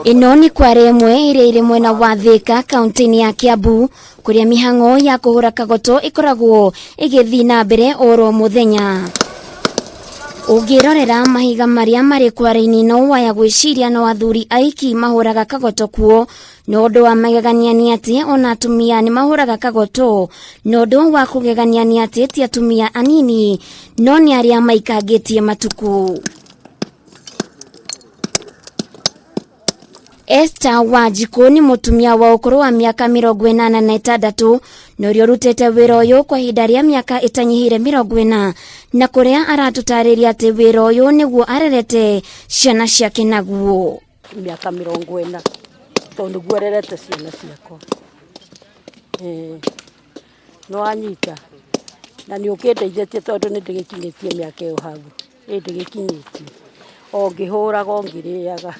Ĩno nĩ kware ĩmwe ĩrĩa ĩrĩ mwena wa Thika kaunti-inĩ ya Kiambu kũrĩa mĩhang'o ya kũhũra kagoto ĩkoragwo ĩgĩthiĩ na mbere oro mũthenya. Ũngĩrorera mahiga marĩa marĩ kware-inĩ no waya gwĩciria no athuri aiki mahũraga kagoto kuo, no ũndũ wa magegania nĩ atĩ ona atumia nĩ mahũraga kagoto, na ũndũ wa kũgegania nĩ atĩ ti atumia anini no nĩ arĩa maikangĩtie matukũ. Esther Wanjikũ nĩ mũtumia wa ũkũrũ wa mĩaka 86 na ũrĩa ũrutĩte wĩra ũyũ kwa ihinda rĩa mĩaka ĩtanyihĩire 40 na kũrĩa aratũtarĩria atĩ wĩra ũyũ nĩguo arerete ciana ciake naguo. Mĩaka 40 tondũ nĩguo rerete ciana ciakwa. Nĩ wanyita? Na nĩ ũkĩndeithĩtie tondũ nĩ ndĩgĩkinyĩtie mĩaka ĩyo hau. Ĩ ndĩgĩkinyĩtie. O ngĩhũraga o ngĩrĩaga.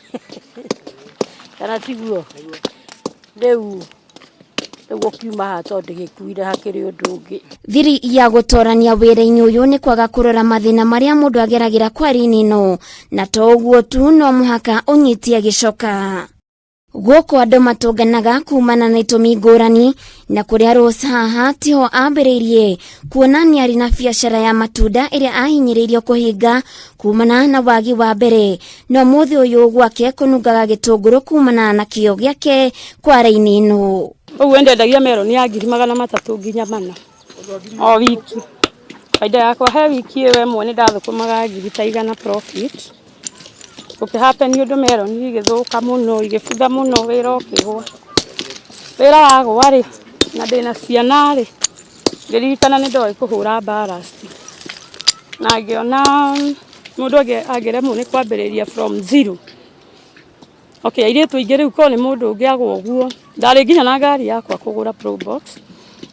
Kana tiguo? Rĩu rĩu gũkiuma haha tondũ ndĩgĩkuire hakĩrĩ ũndũ ũngĩ. Thiri ya gũtorania wĩra-inĩ ũyũ nĩ kwaga kũrora mathĩna marĩa mũndũ ageragĩra kwari-inĩ ĩno, na to ũguo tu no mũhaka ũnyitie gĩcoka. Gũkũ andũ matũnganaga kumana na itũmi ngũrani na kũrĩa Rose haha tiho ambĩrĩirie kuona nĩ arĩ na biacara ya matunda ĩrĩa ahinyĩrĩirio kũhinga kumana na wagi wa mbere no mũthĩ ũyũ gwake kũnungaga gĩtũngũrũ kumana na kĩo gĩake kwara-inĩ ĩno. Ũguo ndendagia meroni ya 300,000 nginya 400 o wiki. Baida yakwa he wiki ĩyo ĩmwe nĩ ndathũkũmaga ngiri ta 100 profit. Gũkĩ happen ũndũ meroni igĩthũka mũno, igĩbutha mũno wĩra ũkĩgwa. Wĩra wagwa rĩ, na ndĩna ciana rĩ, ngĩririkana nĩ ndoĩ kũhũra ballast. Na ngĩona mũndũ angĩremwo nĩ kwambĩrĩria from zero. Okay, airĩtu aingĩ rĩu korwo nĩ mũndũ ũngĩ agwa ũguo, ndarĩ nginya na ngari yakwa kũgũra probox.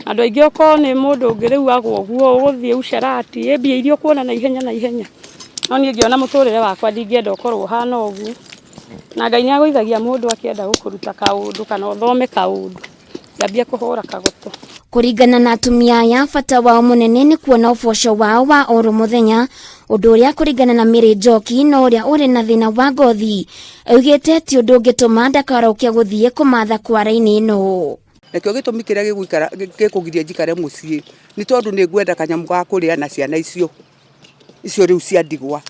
Andũ aingĩ okorwo nĩ mũndũ ũngĩ rĩu agwa ũguo, ũgũthiĩ ucerati, ĩ mbia iria ũkuona na ihenya na ihenya. No niĩ ngĩona mũtũrĩre wakwa ndingĩenda ũkorwo ũhana ũguo. Na Ngai nĩ agũithagia mũndũ akĩenda gũkũruta kaũndũ kana ũthome kaũndũ. Ngĩambia kũhũra kagoto. Kũringana na atumia aya, bata wao mũnene nĩ kuona ũboco wao wa oro mũthenya, ũndũ ũrĩa kũringana na Mary Njoki na ũrĩa ũrĩ na thĩna wa ngothi, augĩte ti ũndũ ũngĩtũma ndakaroke gũthiĩ kũmatha kwara-inĩ ĩno. Nakĩo gĩtũmi kĩrĩa gĩgũikara gĩkũgiria njikare mũciĩ nĩ tondũ nĩ ngwenda kanyamũ ga kũrĩa na ciana icio, icio rĩu cia ndigwa.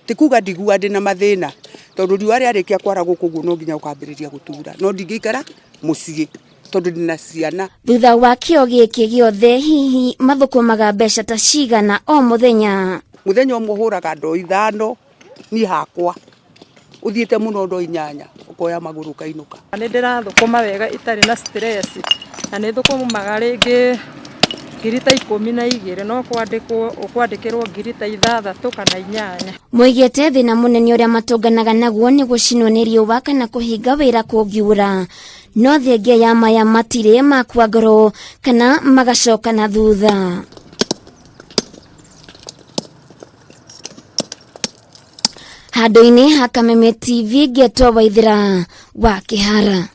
Ti kuga ndiguaga ndĩna mathĩna, tondũ riũa rĩarĩkia kwara gũkũ ũguo no nginya ũkambĩrĩria gũtura, no ndingĩikara mũciĩ tondũ ndĩna ciana. Thutha wa kĩo gĩkĩ gĩothe hihi mathũkũmaga mbeca ta cigana o mũthenya? Mũthenya ũmwe hũraga ndoo 5 niĩ hakwa, ũthiĩte mũno ndoo 8 ũkoya magũrũ ũkainũka. Nĩ ndĩrathũkũma wega itarĩ na stress, na nĩ thũkũmaga rĩngĩ ngiri ta 12 no kwandĩkwo ũkwandĩkĩrwo ngiri ta 6 kana 8. Moigĩte thĩna mũnene ũrĩa matũnganaga naguo nĩ gũcinwo nĩ riũa kana kũhinga wĩra kũngiura. No thengia ya maya matirĩ makua ngoro kana magacoka na thutha. Handũ-inĩ ha Kameme TV ngetwo Waithĩra wa Kĩhara.